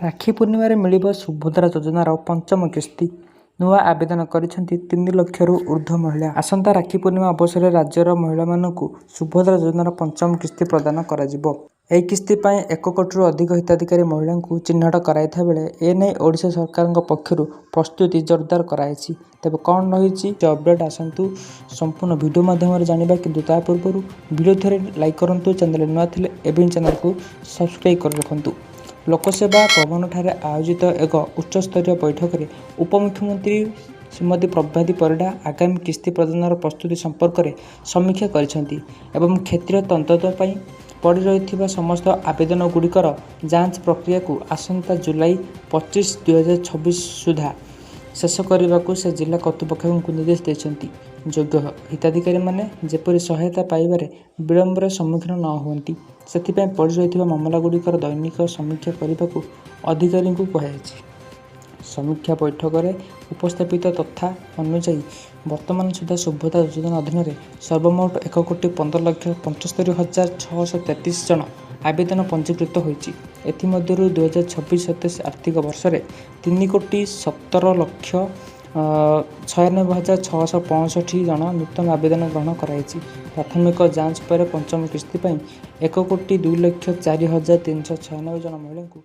ରାକ୍ଷୀ ପୂର୍ଣ୍ଣିମାରେ ମିଳିବ ସୁଭଦ୍ରା ଯୋଜନାର ପଞ୍ଚମ କିସ୍ତି। ନୂଆ ଆବେଦନ କରିଛନ୍ତି 3 ଲକ୍ଷରୁ ଉର୍ଦ୍ଧ୍ୱ ମହିଳା। ଆସନ୍ତା ରାକ୍ଷୀ ପୂର୍ଣ୍ଣିମା ଅବସରରେ ରାଜ୍ୟର ମହିଳାମାନଙ୍କୁ ସୁଭଦ୍ରା ଯୋଜନାର ପଞ୍ଚମ କିସ୍ତି ପ୍ରଦାନ କରାଯିବ। ଏହି କିସ୍ତି ପାଇଁ 1 କୋଟିରୁ ଅଧିକ ହିତାଧିକାରୀ ମହିଳାଙ୍କୁ ଚିହ୍ନଟ କରାଯାଇଥିବା ବେଳେ ଏନେଇ ଓଡ଼ିଶା ସରକାରଙ୍କ ପକ୍ଷରୁ ପ୍ରସ୍ତୁତି ଜୋରଦାର କରାଯାଇଛି। ତେବେ କ'ଣ ରହିଛି ଅପଡେଟ୍, ଆସନ୍ତୁ ସମ୍ପୂର୍ଣ୍ଣ ଭିଡ଼ିଓ ମାଧ୍ୟମରେ ଜାଣିବା। କିନ୍ତୁ ତା ପୂର୍ବରୁ ଭିଡ଼ିଓ ଥରେ ଲାଇକ୍ କରନ୍ତୁ, ଚ୍ୟାନେଲରେ ନୂଆ ଥିଲେ ଏବେ ହିଁ ଚ୍ୟାନେଲକୁ ସବସ୍କ୍ରାଇବ୍ କରି ରଖନ୍ତୁ। ଲୋକସେବା ଭବନଠାରେ ଆୟୋଜିତ ଏକ ଉଚ୍ଚସ୍ତରୀୟ ବୈଠକରେ ଉପମୁଖ୍ୟମନ୍ତ୍ରୀ ଶ୍ରୀମତୀ ପ୍ରଭାତୀ ପରିଡ଼ା ଆଗାମୀ କିସ୍ତି ପ୍ରଦାନର ପ୍ରସ୍ତୁତି ସମ୍ପର୍କରେ ସମୀକ୍ଷା କରିଛନ୍ତି ଏବଂ କ୍ଷେତ୍ରୀୟ ତଦନ୍ତ ପାଇଁ ପଡ଼ି ରହିଥିବା ସମସ୍ତ ଆବେଦନଗୁଡ଼ିକର ଯାଞ୍ଚ ପ୍ରକ୍ରିୟାକୁ ଆସନ୍ତା ଜୁଲାଇ 25, 2026 ସୁଦ୍ଧା ଶେଷ କରିବାକୁ ସେ ଜିଲ୍ଲା କର୍ତ୍ତୃପକ୍ଷଙ୍କୁ ନିର୍ଦ୍ଦେଶ ଦେଇଛନ୍ତି। ଯୋଗ୍ୟ ହିତାଧିକାରୀମାନେ ଯେପରି ସହାୟତା ପାଇବାରେ ବିଳମ୍ବର ସମ୍ମୁଖୀନ ନ ହୁଅନ୍ତି, ସେଥିପାଇଁ ପଡ଼ି ରହିଥିବା ମାମଲାଗୁଡ଼ିକର ଦୈନିକ ସମୀକ୍ଷା କରିବାକୁ ଅଧିକାରୀଙ୍କୁ କୁହାଯାଇଛି। ସମୀକ୍ଷା ବୈଠକରେ ଉପସ୍ଥାପିତ ତଥ୍ୟ ଅନୁଯାୟୀ, ବର୍ତ୍ତମାନ ସୁଦ୍ଧା ସୁଭଦ୍ରା ଯୋଜନା ଅଧୀନରେ ସର୍ବମୋଟ 1,15,75,633 ଜଣ ଆବେଦନ ପଞ୍ଜୀକୃତ ହୋଇଛି। ଏଥିମଧ୍ୟରୁ 2026-27 ଆର୍ଥିକ ବର୍ଷରେ 3,17,96,665 ଜଣ ନୂତନ ଆବେଦନ ଗ୍ରହଣ କରାଯାଇଛି। ପ୍ରାଥମିକ ଯାଞ୍ଚ ପରେ ପଞ୍ଚମ କିସ୍ତି ପାଇଁ 1,02,04,396 ଜଣ ମହିଳାଙ୍କୁ